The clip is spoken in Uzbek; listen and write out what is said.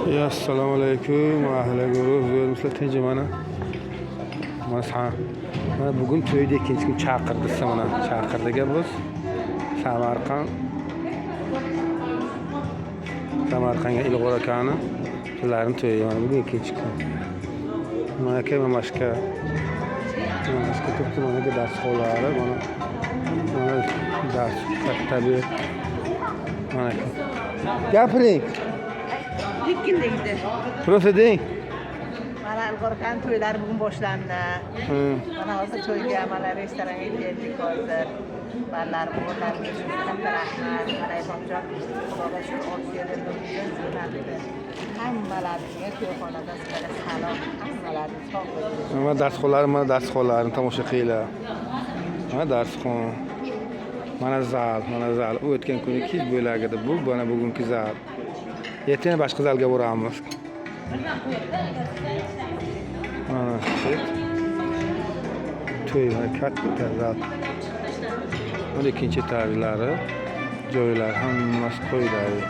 Ya, assalomu alaykum, ahli guruh, zo'rmisizlar, tinch mana. Mana mana bugun to'yda ikkinchi kun chaqirdi, mana chaqirdik biz. Samarqand. Samarqandga Ilg'or akani ularning to'yi mana bugun ikkinchi kun. Mana aka mamashka. Mamashka turibdi, mana aka darsxonalari, mana mana dars katta bir mana aka. Gapiring. Ikkindigdi. Prosta deng. Mana Ilg'orxon to'ylari bugun boshlandi. Mana hozir to'yga, mana restoranga keldik hozir. Barlarim, o'g'illarimga katta rahmat. Mana Ilhomjon, Xudoga shukur, olib keldi, jo'natdi. Hammalaringga to'yxonada sizlarga salom. Hammalaring sog' bo'linglar. Mana darsxonalari, mana darsxonalarini tomosha qilinglar. Mana darsxon. Mana zal, mana zal. U o'tgan kuni kech bo'lak edi. Bu mana bugungi zal. Ertaga boshqa zalga boramiz. Mana shu to'y mana katta zal. Mana ikkinchi etajlari, joylar hammasi to'ydagi.